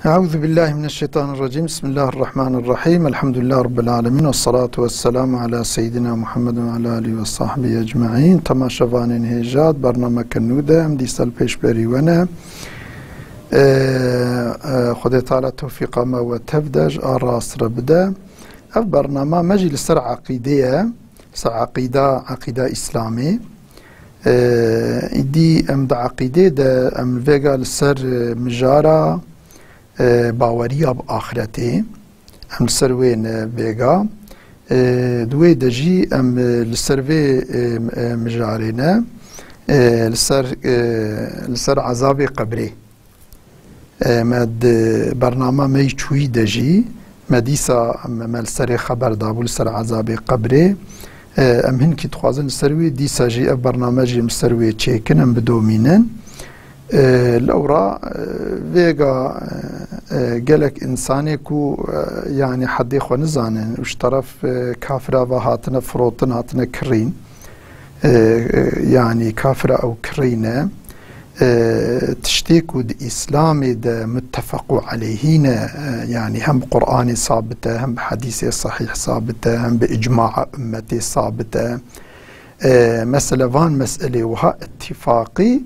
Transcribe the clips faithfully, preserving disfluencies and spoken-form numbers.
Eûzubillahimineşşeytanirracîm. Bismillahirrahmanirrahîm. Elhamdülillah Rabbil alemin. Vessalatu vesselamu ala seyyidina Muhammed ve ala alihi ve sahbihi ecmaîn. Temaşevanên hêja, bernameke nû de em dîsa li pêşberî we ne. Ee, e, Xwedê Teala tewfîqa me we tev de, ji a rast re bide. Ev bernama me jî li ser eqîdê ye. Ser eqîda, eqîda Îslamî. Ee, îdî em di eqîdê de em vêga li ser, e, mijara, e, baweriya bi axretê. Em li ser wê ne vêga. E, di wê de jî em, e, li ser vê, e, e, mijarê ne, e, li ser, e, li ser ezabê qebrê. E, me di bernama me yî çûyî de jî me dîsa me, me li serê xeber dabû li ser ezabê qebrê. E, em hinkî dixwazin li ser wê, dîsa jî ev bername jî em li ser wê çêkin, em bidomînin. E, lewra, e, vêga, e, e, gelek însanê ku, e, yanî hedê xwe nizanin û ji teref, e, kafira ve hatine firotin, hatine kirîn. E, e, yanî kafira ew kirî ne. E, tiştê ku di Îslamê de muttefeqû aleyhî ne, e, yanî hem bi Qur'anê sabit e, hem bi hedîsê sahîh sabit e, hem bi îcmaa ummetê sabit e. E, mesela van meselê wiha îtîfaqî,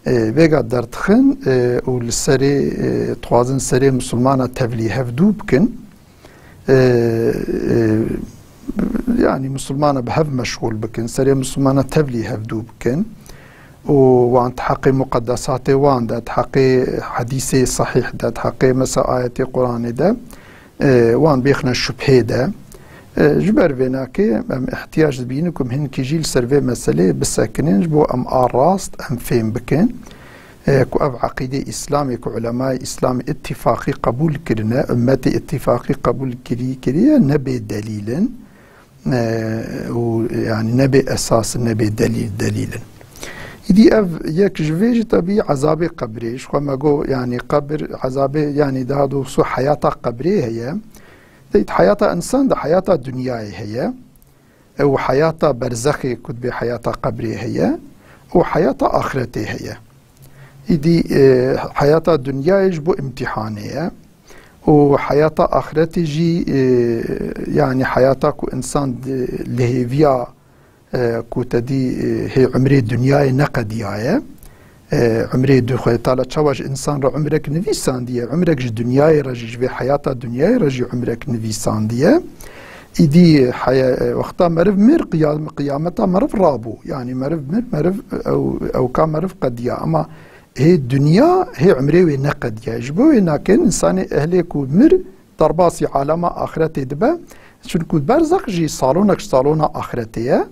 e, vêga derdixin, e, û li serê, e, dixwazin serê misilmana tevlî hevdû bikin. E, e, yanî misilmana bi hev meşxûl bikin, serê misilmana tevlî hevdû bikin û wan di heqê muqeddesatê wan de, di heqê hedîsê sahîh de, di heqê mesela ayetê Qur'anê de, e, wan bêxine şubhê de. E, ji ber vê nakê em ihtiyac dibînin ku em hinkî jî li ser vê meselê bisekinin, ji bo em a rast em fêm bikin, e, ku ev eqîdê Îslamê ku ulemayê Îslamê îtîfaqî qebûl kirine, ummetê îtîfaqî qebûl kirî, kiriye, nebê delîl in, e, û, yanî, nebê esas in, nebê delîl, delîl in. Îdî ev yek ji vê jî tebî ezabê qebrê, ji xwe me got, yanî, qebir, ezabê, yanî, daha doğrusu heyata qebrê heye. Dê heyata însan de heyata dinyayê heye. Ew heyata berzexê ku dibê heyata qebrê heye û heyata axretê heye. Îdî, e, heyata dinyayê ji bo îmtîhanê ye û heyata axretê jî, e, yanî heyata ku însan di, li hêviya, e, ku te dî, e, hê umrê dinyayê neqediyaye. E, umrê du-, Xwedê Teala çawa ji însan re umrek nivîsandiye, umrek ji dinyayê re jî, ji vê heyata dinyayê re jî umrek nivîsandiye. Îdî heye-, e, wexta meriv mir, qiyam-, qiyameta meriv rabû. Yanî meriv mir, meriv ew, ewka meriv qediya. Ama hê dinya, hê umrê wê neqediya. Ji bo wê nakin însanê ehlê ku mir, derbasî alema axretê dibe. Çunku berzex jî salonek ji salona axretê ye.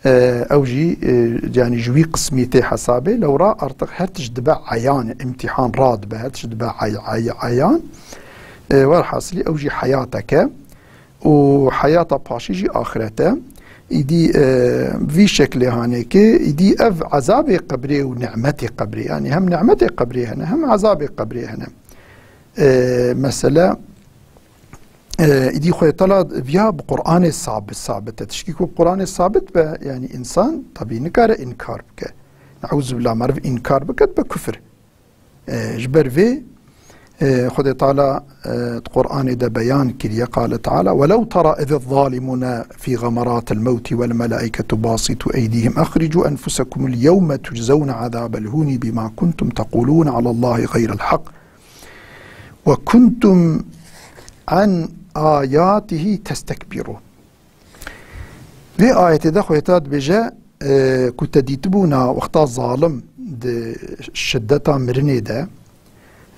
E, ew jî, e, yanî ji wî qismî tê hesabê, lewra artık her tişt dibe eyan, îmtîhan radibe, her tişt dibe ay-, ay-, eyan. E, werhasilî ew jî heyateke û heyata paşî jî axirete. Îdî, e, vî şeklê hanê ki, îdî ev ezabê qebrê û nimetê qebrê, yanî hem nimetê qebrê hene, hem ezabê qebrê hene. E, mesele, e, îdî Xwedê Teala viya bi Qur'anê sabit, sabit e. Tişkî ku bi Qur'anê sabit be, yanî însan tabî nikare înkar bike. Neûzubillah, meriv înkar bike, dibe kufir. E, ji ber vê, e, Xwedê Teala, e, di Qur'anê de beyan kiriye, qale Teala, "Welew tera iziz zalimûne fî xemeratil mewtî wel melâiketu basîtû eydîhim, exricû enfusekumul yewme tuczewne azâbel hûnî bîma kuntum teqûlûne alallâhi xeyrel haq." "Ve kuntum an ayatihi testekbirûn." Vê ayetê de Xwedê Teala dibêje, e, ku te dîtibûna wexta zalim di şiddeta mirinê de,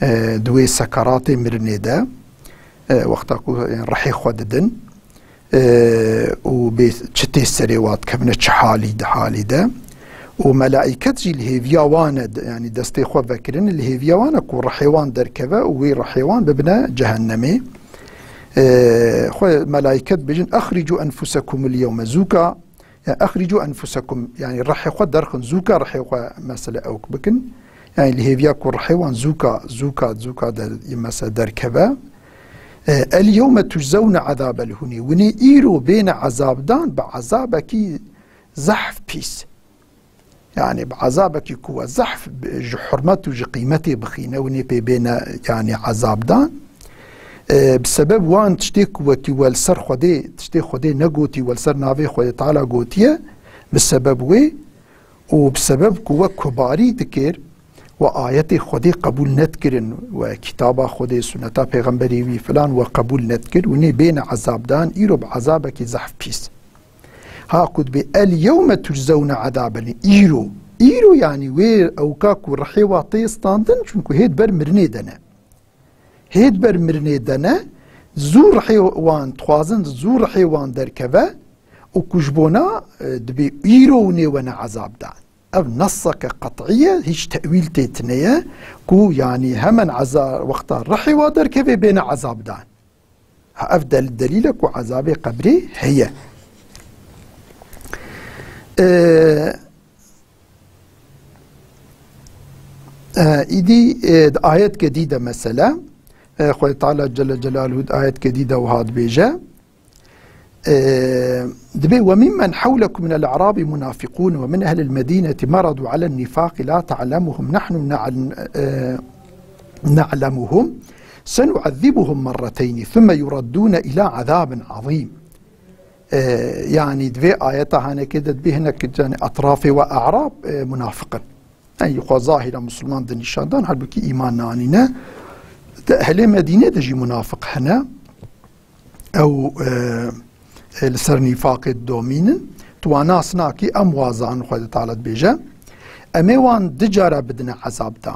e, di wê sekeratê mirinê de, e, wexta ku, e, rihê xwe didin, e, û bê çi tê serê wa dikevine, çi halî di halî de. Û melaiket jî li hêviya wan e, de-, yanî destê xwe vekirin, li hêviya wan e ku rihê wan derkeve û wê rihê wan bibine cehennemê. E, xwe melaiket bêjin, "Exricû enfusekumul yewme", zûka, ya, "Exricû enfusekum", yanî rihê xwe derxin, zûka rihê xwe mesele ewk bikin. Yanî li hêviya ku rihê wan zûka, zûka, zûka der-, mesele derkeve. E, "El yewme tuczewne azabel hûnî." Winê îro bêne ezabdan bi ezabekî zehf pîs. Yani bi ezabekî ku we zehf bi, ji hurmet û ji qîmetê bixîne û nê pê bêne, yani ezabdan. E, bi sebeb wan tiştê ku wekî we li ser Xwedê, tiştê Xwedê negotî, we li ser navê Xwedê Teala gotiye, bi sebeb wê û bi sebeb ku we kubarî dikir, we ayetê Xwedê qebûl nedikirin, we kitaba Xwedê, suneta pêxemberê wî filan we qebûl nedikir û nê bêne ezabdan, îro bi ezabekî zehf pîs. Ha ku dibê, "El yewme tuczewne ezabel," îro. Îro, yani wê ewka ku rihê wa tê standin, çunku hê di ber mirinê de ne. Hê di ber mirinê de ne, zû rihê wan dixwazin, zû rihê wan derkeve û ku ji bona, e, dibê îro û nê wene ezabdan. Ev neseke qet'î ye, hîç tewîl tê tine ye ku, yani hemen eza-, wexta rihê wa derkeve bêne ezabdan. Ha, ev del-, delîl e ku ezabê qebrê heye. E, e, îdî, e, di ayetke dî de mesele, e, Xwedê Teala Celle Celaluhu di ayetke dî de wiha dibêje, e, dibê, "Ve mimmen hewlekum minel a'rabi munafiqun ve min ehlil medineti meradu alen nifaqi la ta'lemuhum nahnu na'l-, e, na'lemuhum senu'ezzibuhum merreteyni thumme yuraddune ila azabin azîm." E, yani di vê ayeta hanekê de dibê hinek, yani etrafê we e'rab, e, munafiq in. Yani xwe zahîra Musulman dinîşan dan, halbûkî îman nanîne. Di ehlê Medînê de jî munafiq hene. Ew, e, e, li ser nîfaqê didomînin. Tu wan nas nakî, em wa zanin, Xwedê Teala dibêje. Em ê wan du cara bidine ezabdan.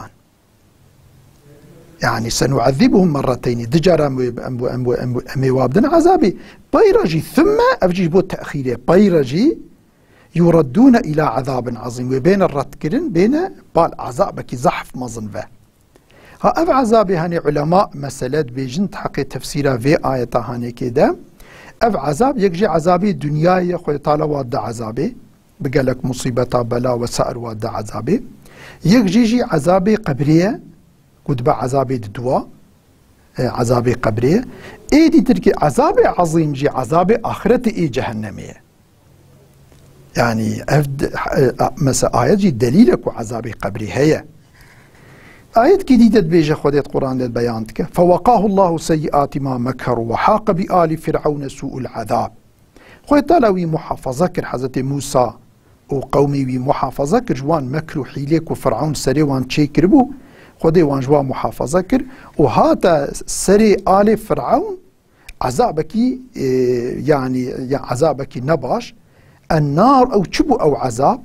Yani senu'ezzibuhum merreteyni. Du cara em wê, em, em, em, em ê wa bidin ezabê. Peyra jî thumme, ev jî ji bo texîrê. Peyra jî yuraddûne ila azabin azîm. Wê bêne redkirin, bêne bal ezabekî zehf mezin ve. Ha ev ezabê, hani ulema mesele dibêjin di heqê tefsîra vê ayeta hanekê de. Ev ezab yek jî ezabê dinyayê ye, Xwedê Teala wa dide ezabê. Bi gelek musîbeta, bela wesair wa dide ezabê. Yek jî jî ezabê qebrê ye, ku dibe ezabê diduwa, e, ezabê qebrê ye. Êdî tirkî ezabê ezîm jî ezabê axiretê ê cehennemê ye. Yani ev d-, e, a-, mesela ayet jî delîl e ku ezabê qebrê heye. Ayetkî dî de dibêje, Xwedê di Quran de beyan dike. Fewaqahu Allahu seyyiati ma mekeru ve haqa bi ali Fir'aune su'ul azab. Xwedê Teala wî muhafaza kir, Hezretê Mûsa û qewmê wî muhafaza kir ji wan mekr û hîlê ku Fir'ewn serê wan çêkiribû, Xwedê wan ji wan muhafaza kir û hate serê alê Fir'ewn ezabekî, e, yanî, ya ezabekî nebaş. En-nar, ew çi bû ew ezab?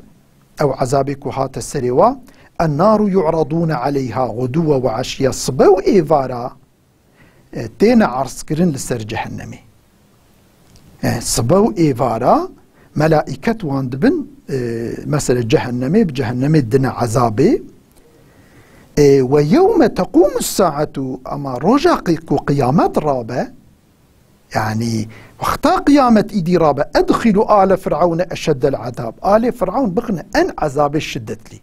Ew ezabê ku hate serê wa, en-naru yu'radûne aleyha guduwe ve eşiya, sibe û êvara e, têne erzkirin li ser cehennemê. E, sibe û êvara melaiket wan dibin, e, mesela cehennemê, bi cehennemê dine ezabê. E, ve yewme tequmu saetu, ama roja qi-, ku qiyamet rabe, yani wexta qiyamet îdî rabe, edxilu ale Fir'ewne eşeddel azab. Alê Fir'ewn bixine en ezabê şiddetlî.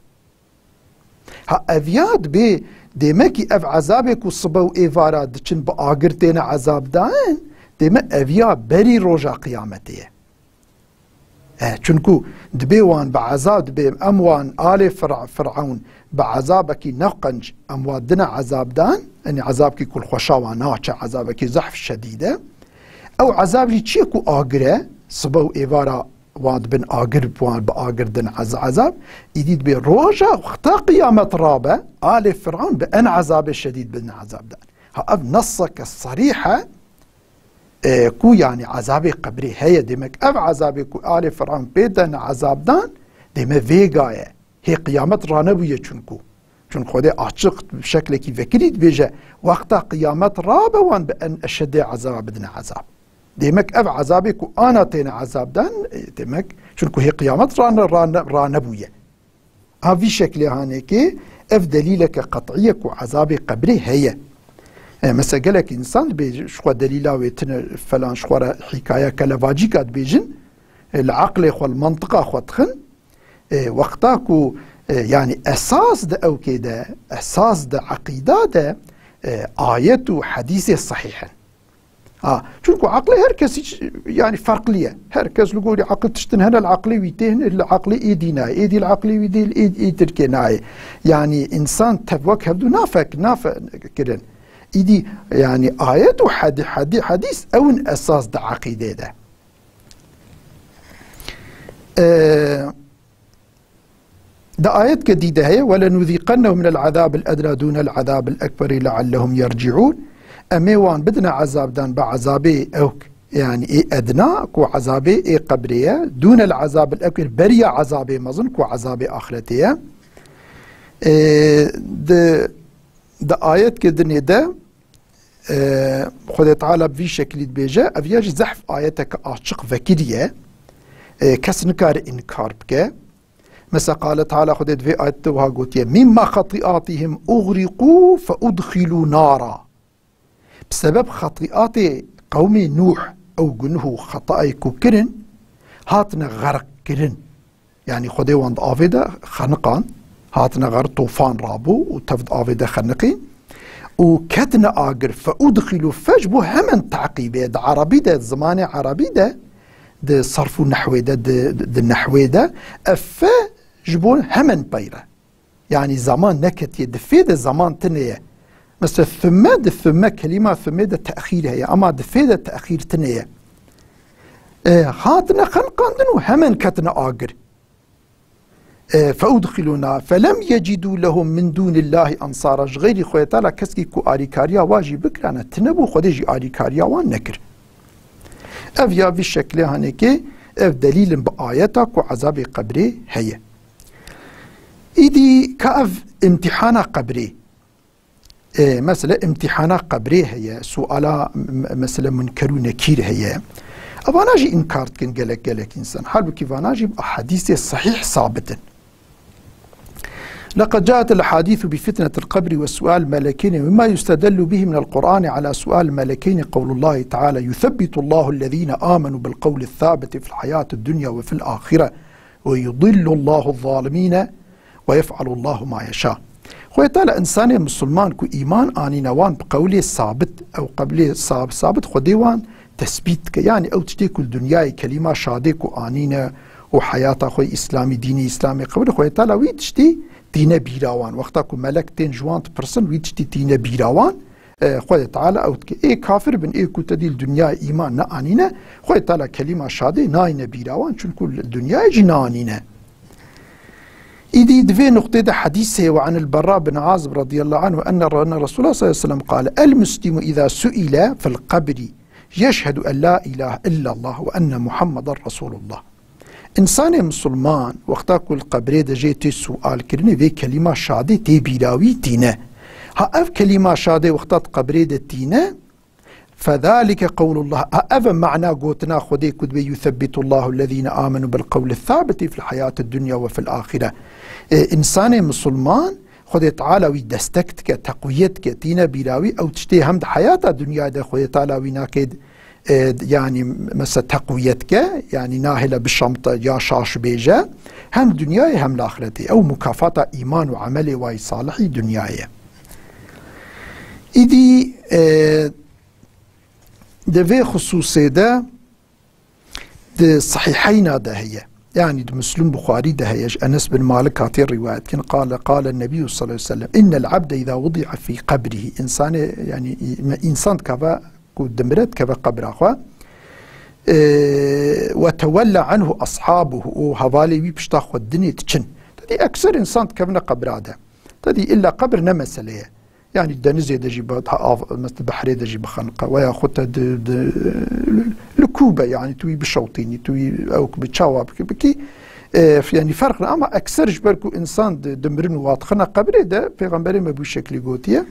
Ha ev ya dibê, dêmekî ev ezabê ku sibe û êvara diçin bi agir têne ezabdan, dême ev ya berî roja qiyametê ye. E, çunku dibê wan bi ezab, dibê em wan alê Fir-, Fir'ewn bi ezabekî ne qenc, em wan dine ezabdan, yani ezabkî ku li xweşa wan naçe, ezabekî zehf şedîd e. Ew ezab jî çi ye ku agir e, sibe û êvara wan dibin agir, wan bi agir din ez-, ezab. Îdî dibê roja wexta qiyamet rabe, alê Fir'ewn bi en ezabê şedîd bin ezabdan. Ha ev neseke serîh e, e, ku yani ezabê qebrê heye. Demek ev ezabê ku alê Fir'ewn pê dene ezabdan, deme vêga ye. Hê qiyamet ranebûye çunku. Çunku Xwedê açiq bi şeklekî vekirî dibêje, wexta qiyamet rabe wan bi en eşedê ezaba bidine ezab. Demek ev ezabê ku ana têne ezabdan, e, demek, çunku hê qiyamet rane-, rane-, ranebûye. A vî şeklê hanekê ev delîleke qet'î ye ku ezabê qebrê heye. E, mesela gelek însan dibê ji xwe delîla wê tine falan, ji xwe re hîkaya kelevacîka dibêjin, e, li eqlê xwe, li mantiqa xwe dixin, e, wexta ku, e, yani esas di ewkê de, esas di eqîda de, e, ayet û hedîsê sehîh in. Ha, çunku aqlê her kes hiç, yani, farklı ye. Her kes li gorî aqil tiştin hene, li aqlê wî tê hene, li aqlê êdî nayê. Êdî li aqlê wî dê, ê, ê tirkê nayê. Yani, insan tev wek hevdû nafek, nafe kirin. Îdî, yani, ayet û hadi-, hadi-, hadîs ew in esas di aqîdê de. Ee, Di ayetke dî de heye, "Welenuzîqennehum minel azâbil edna dûnel azâbil ekberî leallehum yerciûn." Em ê wan bidine ezabdan bi ezabê ewk, yani ê edna, ku ezabê ê qebrê ye, dûnel azâbil ekber, beriya ezabê mezin, ku ezabê axretê ye. Ê, di, di ayetke dinê de, e, Xwedê Teala bi vî şekilî dibêje, ev ya jî zehf ayeteke açiq vekirî ye. E, kes nikare înkar bike. Mesela, qale Teala, Xwedê di vê ayetê de wiha gotiye, "Mimma xetiatihim uxriqû fe udxilû nara." Bi sebeb xetiatê qewmê Nûh, ew gunuh û xetayê ku kirin, hatine xerq kirin. Yani Xwedê wan di avê de xeniqand, hatine xerq, tofan rabû û tev di avê de xeniqîn. Û ketine agir, fe udxilû, fe ji bo hemen teqîbê, di erebî de, zimanê erebî de, di sarf û nehwê de, di, di nehwê de, ev fe ji bo hemen peyre. Yani zaman neketiye, di fê de zaman tine ye. Mesela thumme, di thumme, kelîma thumme de texîr heye, ama di fê de texîr tine ye. E, hatine xeniqandin û hemen ketine agir. E, feudxilû nar, felem yecidû lehum min dûnillâhi ansara. Ji xeyrî Xwedê Teala keskî ku alîkariya wa jî bikirane, tine bû, Xwedê jî alîkariya wan nekir. Ev ya vî şeklê hanekê, ev delîl in bi ayeta ku ezabê qebrê heye. Îdî ka ev îmtîhana qebrê, e, mesela îmtîhana qebrê heye, suala, m-, mesela Munker û Nekîr heye. Evana jî înkar dikin gelek gelek însan. Halbukî vana jî bi ehadîsê sehîh sabit in. لقد جاءت الأحاديث بفتنة القبر وسؤال الملكين، ومما يستدل به من القرآن على سؤال الملكين قول الله تعالى: "يثبت الله الذين آمنوا بالقول الثابت في الحياة الدنيا وفي الآخرة، ويضل الله الظالمين، ويفعل الله ما يشاء." Xwedê Teala însanê misilman ku îman anîne wan bi qewlê sabit, ew qewlê sab-, sabit Xwedê wan tesbît dike. Yani ew tiştê ku li dinyayê kelîma şadê ku anîne, û heyata xwe îslamî, dînê îslamê qebûl, Xwedê Teala wî tiştî tîne bîra wan. Wexta ku melek tên ji wan dipirsin, wî tiştî tîne bîra wan, e, Xwedê Teala ew dike. Ê kafir bin, ê ku te dî li dinyayê îman neanîne, Xwedê Teala kelîma şadê nayne bîra wan, çunku li dinyayê jî nanîne. Îdî di vê nuqtê de hedîs heye, "Ve anil Berra bin Azib radiyallahu anhu enne, enne Resulullah sallallahu aleyhi ve sellem qale, el muslimu iza suile fil qabri yeşhedu en la ilahe illallah ve enne Muhammeden Resulullah." Însanê misilman, wexta ku li qebrê de jê tê sualkirinê, vê kelîma şadê tê bîra wî tîne. Ha ev kelîma şadê wexta di qebrê de tîne, fezalike qewlullah, ha ev e mana gotina Xwedê ku dibê, "Yusebbitullahu ellezîne amenu bil qewli sabiti fil hayatid dunya ve fil ahire." E, însanê misilman, Xwedê Teala wî destek dike, teqwiyet dike, tîne bîra wî, ew tiştê hem di heyata dinyayê de Xwedê Teala wî nake, e, yanî mesela teqwiyet dike, yanî nahêle bişamte ya şaş bêje, hem dinyayê hem li axiretê. Ew mukafata îman û emelê wayî salihî dinyayê. Îdî, e, di vê xisûsê de, di Sahîheyna de heye. Yanî di Muslim, Buxarî de heye, ji Enes bin Malik hatiye rîwayet kirin. Qale, qale Nebiyyu sallallahu aleyhi ve sellem, "Innel abde izâ wudi'a fî qabrihî." Însanê, yanî, me-, însan dikeve ku dimire, dikeve qebra xwe. Ee, "Ve tewella anhu ashabuhu." Û hevalê wî pişta xwe dinê diçin. Te dî ekser însan dikevine qebra de. Te dî illa qebir ne mesele ye. Yani denizê de jî bi-, ha, av, mesela behrê de jî bixeniqe. Veya xwe te di, di, li kû be, yani tu wî bişewtînî, tu wî ew bi çawa bikî, bikî, e, f-, yani ferq ne. Ama ekser ji ber ku insan di, di mirin û hatixine qebirê de, Pêxemberê me bi wî şeklî gotiye.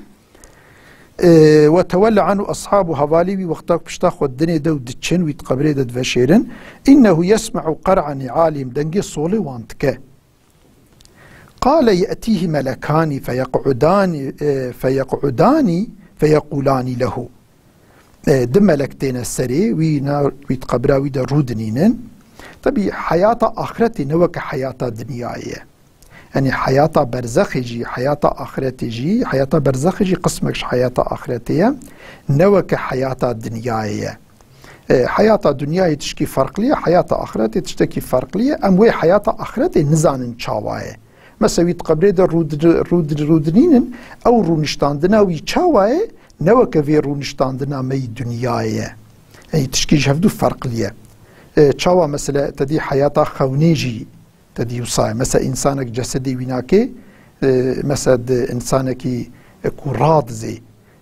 E, "Ve tewelle anhu ashabu", hevalî wî wexta ku pişta xwe dinê de û diçin, wî di qebirê de diveşêrin. "İnnehu yesma'u qer'a ni'alihim", dengê solê wan dike. Qale ye'tîhi melekani feyeq'udani, e, feyeq'udani feyequlani lehu. E, du melek têne serê wî, na, wî di qebra wî de rûdinînin. Tebî heyata axiretê ne weke heyata dinyayê ye. Yanî heyata berzexê jî, heyata axretê jî, heyata berzexê jî qismek ji heyata axretê ye. Ne weke heyata dinyayê ye. E, heyata dinyayê tişkî ferqlî ye, heyata axretê tiştekî ferqlî ye. Em wê heyata axretê nizanin çawa ye. Mesela wî di qebrê de rûd-, rûd-, rûdinînin, ew rûniştandina wî çawa ye, ne weke vê rûniştandina me yî dinyayê ye. Ey tişkî ji hevdû ferqlî ye. E, çawa mesela te dî heyata xewnê jî te dî wisa ye. Mesela însanek cesedê wî nake, e, mesela di însanekî, e, ku radizê,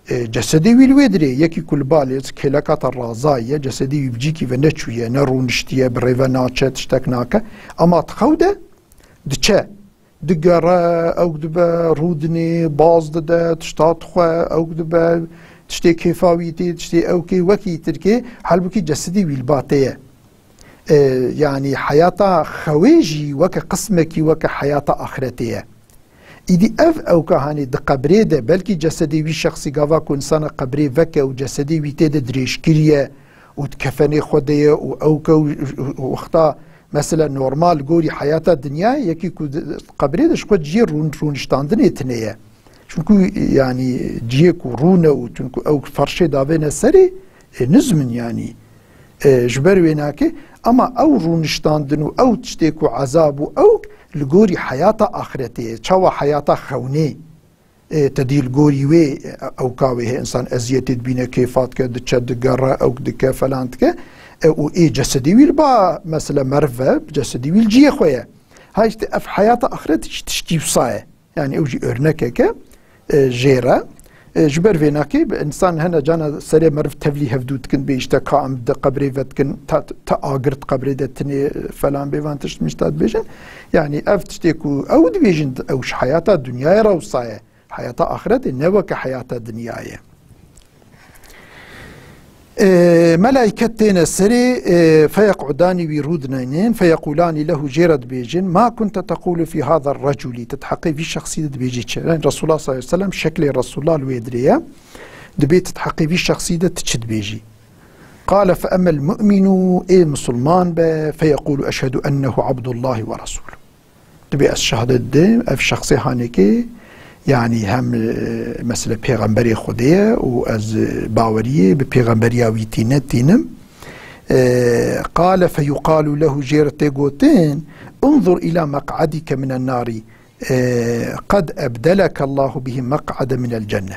e, cesedê wî li wê dirê, yekî ku li balê kêleka te razayî ye, cesedê wî bi cîkî ve neçûye, ne rûniştiye, bi rê ve naçe, tiştek nake. Ema di xew de diçe. Digere, ewk dibe, rûdinê, baz dide, tişta dixwe, ewk dibe, tiştê kêfa wî tê, tiştê ewkê wekî tirkê, halbûkî cesedî wî li ba te ye. E, yanî heyata xewê jî weke qismekî weke heyata axretê ye. Îdî ev ewka hanê di qebrê de, belkî cesedê wî şexsî gava ku insana qebrê veke û cesedê wî tê de dirêj kiriye û di kefenê xwe de ye û ewke û, û, û wexta mesela normal gorî heyata dinyayê, yekî ku di qebrê de ji xwe cihê rûn-, rûniştandinê tune ye. Çunku yanî cihê ku rûne û çunku ew ferşê davêne serê, e, nizmin yanî. E, ji ber wê nake, ema ew rûniştandin û ew tiştê ku ezab û ew li gorî heyata axretê ye. Çawa heyata xewnê, e, te dî li gorî wê, e, ewka wê hê insan eziyetê dibîne, kêfa dike, diçe, digere, ewk dike, felan dike. E, û ê cesedî wî li ba, mesela meriv ve, cesedî wî li cihê xwe ye. Ha işte ev heyata axret jî tişkî wisa ye. Yani ew jî örnekeke, e, jê re. E, ji ber vê nakê, insan hene cana serê meriv tevlî hevdû dikin, bê işte ka em di qebrê ve dikin, ta, ta agir di qebrê de tinê, e, falan bê van tişt mişta dibêjin. Yani ev tiştê ku ew dibêjin, ew ji heyata dinyayê re wisa ye. Heyata axretê ne weke heyata dinyayê. E, melaiket têne serê, e, feyeq'udanî wî rûdineynin, feyeqûlanî lehu jê re dibêjin, ma kunte teqûlu fî hada recûlî, tu di heqê vî şexsî de dibêjî çi? Yani Resulullah sallallahu aleyhi ve sellem, şeklê Resulullah li wê dirê ye. Dibê tu di heqê vî şexsî de tu çi dibêjî? Qale fe emmel mu'minu, ê misilman be, feyeqûlu eşhedû ennehu abdullahi ve resûlû. Dibê ez şehadet didim, ev şexsê hanekê, yani hem, e, mesela pêxemberê Xwedê ye û ez, e, baweriyê bi pêxemberiya wî tîne tînim. E, qale feyuqalu lehu, jê re tê gotin, unzur ila meq'edike minen narî, e, qed ebdeleke Allahu bihi meq'ede minel cenne.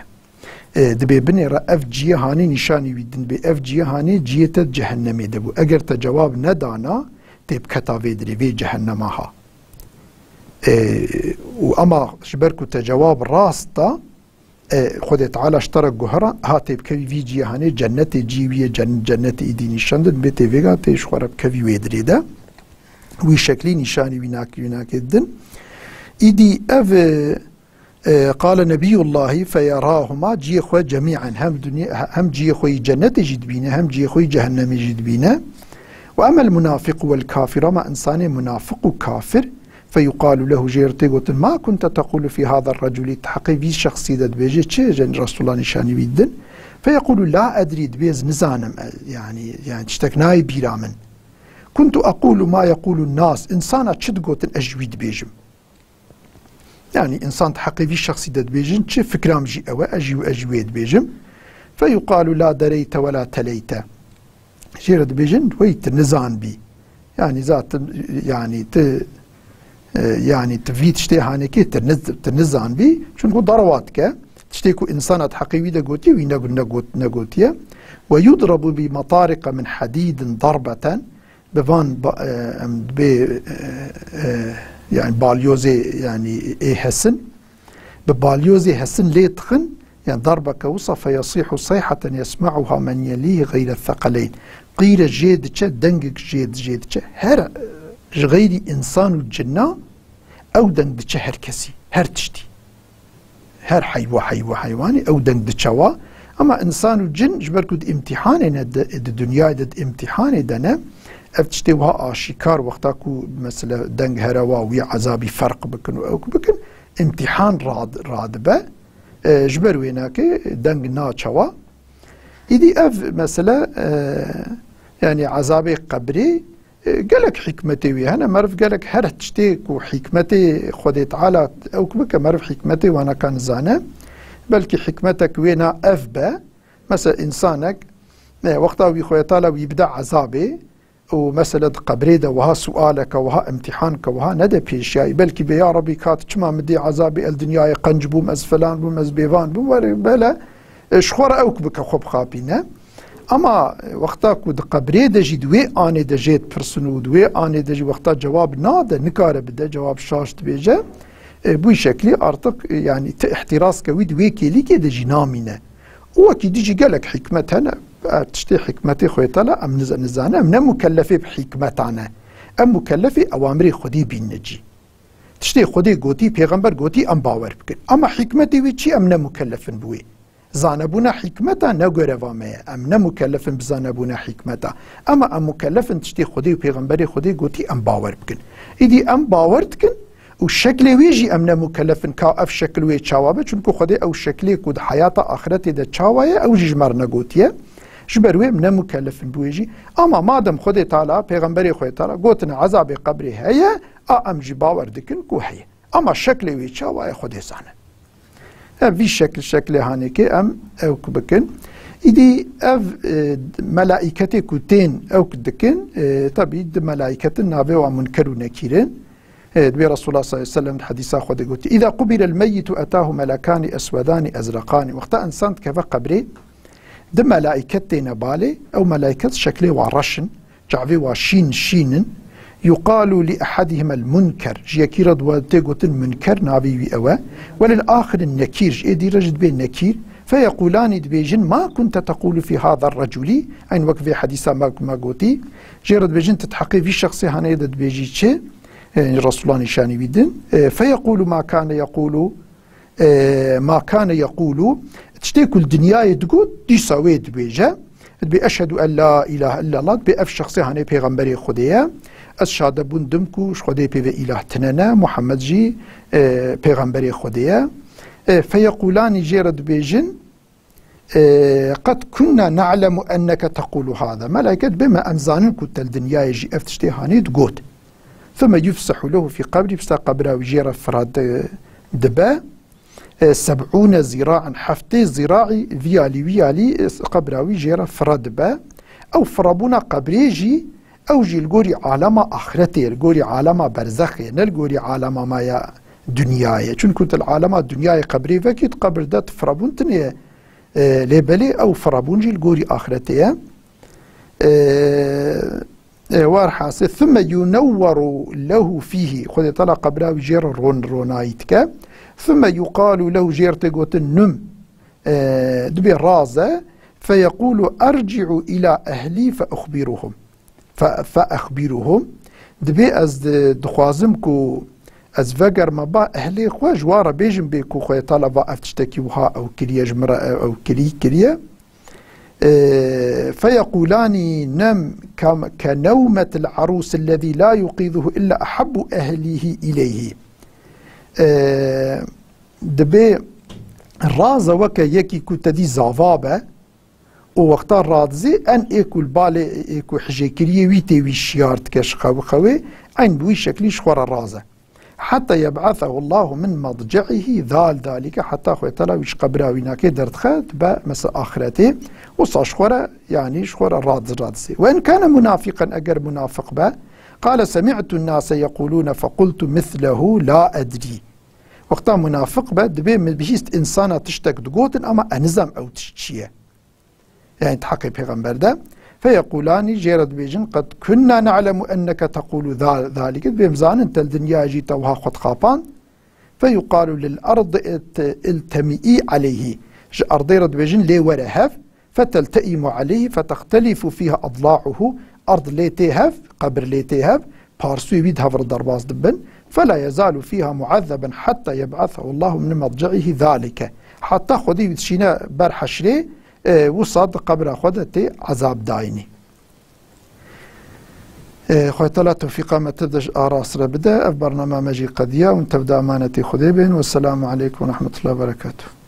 E, dibê binêre ev ciyê hanê nîşanî wî din bê. Ev ciyê hanê ciyê te di cehennemê de bû. Eger te cewab nedana, tê biketa vê dirê, vê cehennema ha. E, û ema ji ber ku te cewab rast da, e, Xwedê Teala ji te re guhera, ha tê bikevî vî ciyê hanê cennetê cî wî ye, cen-, cennetê îdî nîşan din, bê tê vêga tê ji xwe re bikevî wê dirê de. Wî şeklî nîşanî wî nakî wî nakê din. Îdî ev, e, E, qale nebiyullahi feyerahuma, ciyê xwe cemî'en, hem dunya, hem ciyê xwe yî cennetê jî dibîne, hem ciyê xwe yî cehennemê jî dibîne. Ve emel munafiqu vel kafir, ama insanê munafiq û kafir, feyuqalu lehu, jê re tê gotin, ma kunte tequlu fî hada reculi, tu heqê vî şexsî de dibêjê çi? Jên Resulullah nîşanî wî didin. Feyequlu la edrî, dibê ez nizanim, e, yani, yani tiştek nayê bîra min. Kuntu aqulu ma yequlu nas, insana çi digotin ez ji wî dibêjim. Yani, insan di heqê vî şexsî de dibêjin, çi fikra min jî ew e, ez jî, ez jî wê dibêjim. Feyuqalu la dereyte ve la teleyte. Jê re dibêjin, wey tu nizan bî. Yani, zaten, yani, tu, e, yani, tu vî tiştê hanekê tu niz-, tu nizan bî. Çünkü derwa dike. Tiştê ku insana di heqê wî de gotiye, wî nego-, negot-, negotiye. Ve yudrabu bi matarika min hadîdin darbeten. Bi van ba-, e, em dibê, e, e, yani balyozê, yani ê hesin, bi balyozê hesin lê dixin, yani darbeke wisa feyasîhu seyhaten yesma'uha men yelîhi gayre thekeleyn. Qîre jê diçe, dengek jê, jê diçe. Her, e, ji xeyrî insan û cinna ew deng diçe her kesî, her tiştî. Her heywa, heywa, heywanî ew deng diçe wa. Ama insan û cin ji ber ku di îmtîhanê ne, di, di dinyayê de di îmtîhanê de ne, ev tiştê wiha aşîkar wexta ku mesela deng here wa wî ezabî ferq bikin û ew ku bikin, îmtîhan rad-, radibe, e, ji ber wê nake deng naçe wa. Îdî ev mesele, e, yani ezabê qebrê, E, gelek hikmetê wê hene, meriv gelek her tiştê ku hikmetê Xwedê Teala ew ku bike, meriv hikmetê wana ka nizane. Belkî hikmetek wê na ev be. Mesela, însanek, e, wexta wî Xwedê Teala wî bide ezabê û mesela di qebrê de wiha sualeke, wiha imtîhanke, wiha nede pêşiyayî. Belkî bê, ya Rebî, ka tu çima min dê ezabê, el dinyayê qenc bûm, ez felan bûm, ez bêvan bûm, were bele, e, ji xwe re ew ku bike xwe bixapîne. Ama, e, wexta ku di qebrê de jî di wê anê de jê dipirsin û di wê anê de jî wexta cewab nade, nikare bide, cewab şaş dibêje, e, bu şeklî artık, e, yani ti îhtîrazke wî di wê kêlîkê de jî namîne. Û wekî dî jî gelek hikmet hene. E, tiştê hikmetê Xwedê Teala em niz-, nizane, em ne mukellefê bi hikmetan e. Em mukellefê ewamirê Xwedê bîne cî. Tiştê Xwedê gotî, pêxember gotî, em bawer bikin. Ama hikmetê wî çi, em ne mukellefin bi wê. Zanebûna hikmeta ne goreva me ye. Em ne mukellefin bi zanebûna hikmeta. Ama em mukellefin tiştê Xwedê û pêxemberê Xwedê gotî, em bawer bikin. Îdî em bawer dikin û şeklê wê jî em ne mukellefin ka ev şekil wê çawa be. Çunku Xwedê ew şeklê ku di heyata axiretê de çawa ye, ew jî ji me re negotiye. Ji ber wê em ne mukellefin bi wê jî. Ama madem Xwedê Teala, pêxemberê Xwedê Teala gotine ezabê qebrê heye, a em jî bawer dikin ku heye. Ama şeklê wê çawa ye Xwedê zane. Ev vî şekil, şeklê hanekê em ewk bikin. Îdî ev, e, melaîketê ku tên ewk dikin, e, tabî di melaîketin navê wa Munker û Nekîr in. E, dibê Resulullah sallallahu aleyhi ve sellem di hedîsa xwe de gotî, "Îza qubirel meyyitu etâhu melekani eswedani ezreqani." Wexta însan dikeve qebrê, di melaîket têne balê, ew melaîket şeklê wa reş in. Çavê wa şîn, şîn in. Yuqalu li ehadihim el Munker. Ji yekî re di we tê gotin Munker, navê wî ew e. Welil axirin Nekîr, ji êdî re jî dibê Nekîr. Feyequlani, dibêjin, "Ma kunte tequlu fî hada reculi?" Eyn wek vê hedîsa me, me gotî. Jê re dibêjin, "Tu di heqê vî şexsê haneyê de dibêjî çi?" E, Resulullah nîşanî wî din. E, feyequlu ma kane yequlu. E, ma kane yequlu, tiştê ku li dinyayê digot, dîsa wê dibêje. Dibê, "Eşhedû en la ilahe illallah", dibê, "Ev şexsê hanê pêxemberê Xwedê ye. Ez şade bûn dim ku ji Xwedê pê ve îlah tine ne, Muhammed jî, e, pêxemberê Xwedê ye." E, feyequlani, jê re dibêjin, E, "Qed kunna na'lemu enneke tequlu hada." Melaîket bê me em zanin ku te li dinyayê jî ev tiştê hanê digot. Thumme yufsehu lehu fî qebrî, pişta qebra wî jê re fira di-, dibe. E, seb'ûne zîra'en, heftê zîra'î vîyalî, vîyalî, e, qebra wî jê re fira dibe. Ew firabûna qebrê jî, ew jî li gorî alema axretê, li gorî alema berzexê, ne li gorî alema maya dinyayê. Çunku tu li alema dinyayê qebrê vekî, tu qebir de tu firabûn tune ye. E, lê belê ew firabûn jî li gorî axretê ye. E, e, werhasê, "Thumme yunewweru lehu fîhî." Xwedê Teala qebra wî jê re ron-, ronayî dike. "Thumme yuqalu lehu", jê re tê gotin num. E, dibê raze. "Feyequlu erci'u ila ehlî fe uxbiruhum." Fe, fe exbîruhum. Dibê ez di-, dixwazim ku ez vegerme ba ehlê xwe, ji wan re bêjim bê ku Xwedê Teala va ev tiştekî wiha ew kiriye, ji min re ew, ew kirî kiriye. E, feyeqûlanî nem kam-, ke newmetil arûs ellezî la yuqîzuhu illa ehabbu ehlîhi ileyhi. E, dibê raze weke yekî ku te dî zava be, û wexta radizê en ê ku li balê ê ku hijêkiriyê wî tê wî şiyar dike ji xew-, xewê, eyn bi wî şeklî ji xwe re raze. Heta yeb'esehu Allahu min medce'ihi zal zalike, heta Xwedê Teala wî ji qebra wî nake derdixe, dibe mesela axiretê, wisa ji xwe re, yanî ji xwe re radiz-, radizê. Ve in kane munafiqen, eger munafiq be, qale semi'tu nase yequlune fequltu mislehu la edrî. Wexta munafiq be, dibê min bihîst însana tiştek digotin, ama ez nizam ew tişt çi ye. Yani di heqê pêxember de. Feyeqûlanî, jê re dibêjin, "Qed kunna na'lemu enneke teqûlu za-, zalike." Dibê em zanin te li dinyayê jî te wiha xwe dixapand. Feyuqalu lil erd it-, iltemi'î aleyhî. Ji erdê re dibêjin, "Lê were hev." Fetelteimu aleyhî fetextelifu fîha adla'uhu. Erd lê tê hev, qebir lê tê hev. Parsûyê wî di hev re derbas dibin. Fela yezalu fîha muazzeben hatta yeb'asehu Allahu min medce'ihi zalike. Hatta Xwedê wî dişîne ber heşrê, e, wisa di qebra xwe de tê ezab dayînî. E, Xwedê Teala tewfîqa me tev de ji arast re bide. Ev bernama me jî qediya. Hûn tev de emanetê Xwedê bên. Wesselamu aleykum ve rahmetullahi ve berekatuh.